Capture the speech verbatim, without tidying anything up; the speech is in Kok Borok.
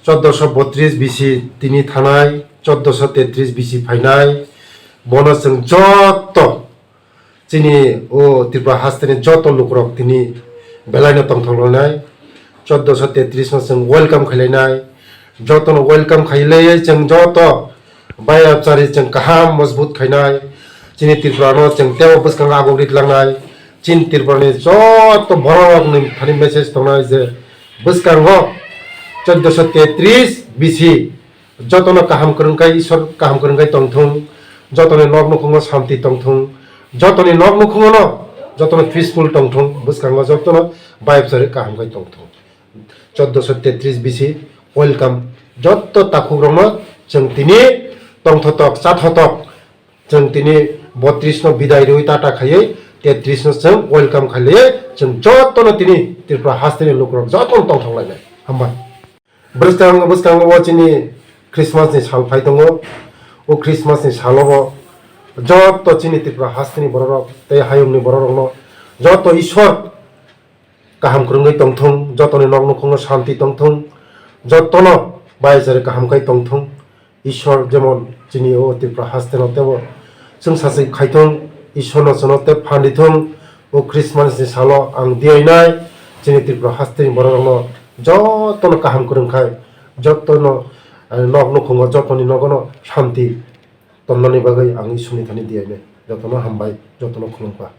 Choddoso botris bisi tini thanai, choddoso tetris bisi phainai, bono chwng joto chini o Tripura hasteni joto lukurok tini belaino tongthok lainai, choddoso tetris no chwng welcome khailainai, jotono welcome khailaiwi chwng joto bai abchari chwng kaham mojbut khainai, chini Tripura no chwng tebo bwskango aguk ri tlangnai, chini Tripura ni joto borok ni thani message tongnai je bwskango choddoso tetris bisi jotono kaham kwrwngkai, Isor kaham kwrwngkai tongthung, jotoni nok nukhungo santi tongthung, jotoni nok nukhungo no jotono peaceful tongthung, bwskango jotono bai abchari kaham khai tongthung. Choddoso tetris bisi welcome. Jotto takhukrokno chwng tini tongthotok, chathotok, chwng tini botris no bidai rwi tata khaiwi tetris no chwng welcome khailaiwi chwng jottono tini Tripura hasteni lukurok jottono tongthok lainai. Hambai. Bwskango, bwskango o chini Christmas ni sal phai tongo. O Christmas ni salo bo jotto chini Tripura hasteni bororok tei hayungni bororokno jotto Isor kaham kwrwngwi tongthung, jotoni nok nukhungo santi tongthung, jottono bai jari kaham khai tongthung. Isor jemon chini o Tripura hasteno tebo chwng sachwi khaithung, Isorno chwngno tei phan rithung. O Christmas ni salo ang diyainai chini Tripura hasteni bororokno jottono kaham kwrwng khai, jottono, eh, nok nukhungo jotoni nogono santi tonnani bagwi ang Isorni thani diyainai. Jotono hambai, jotono khulumkha.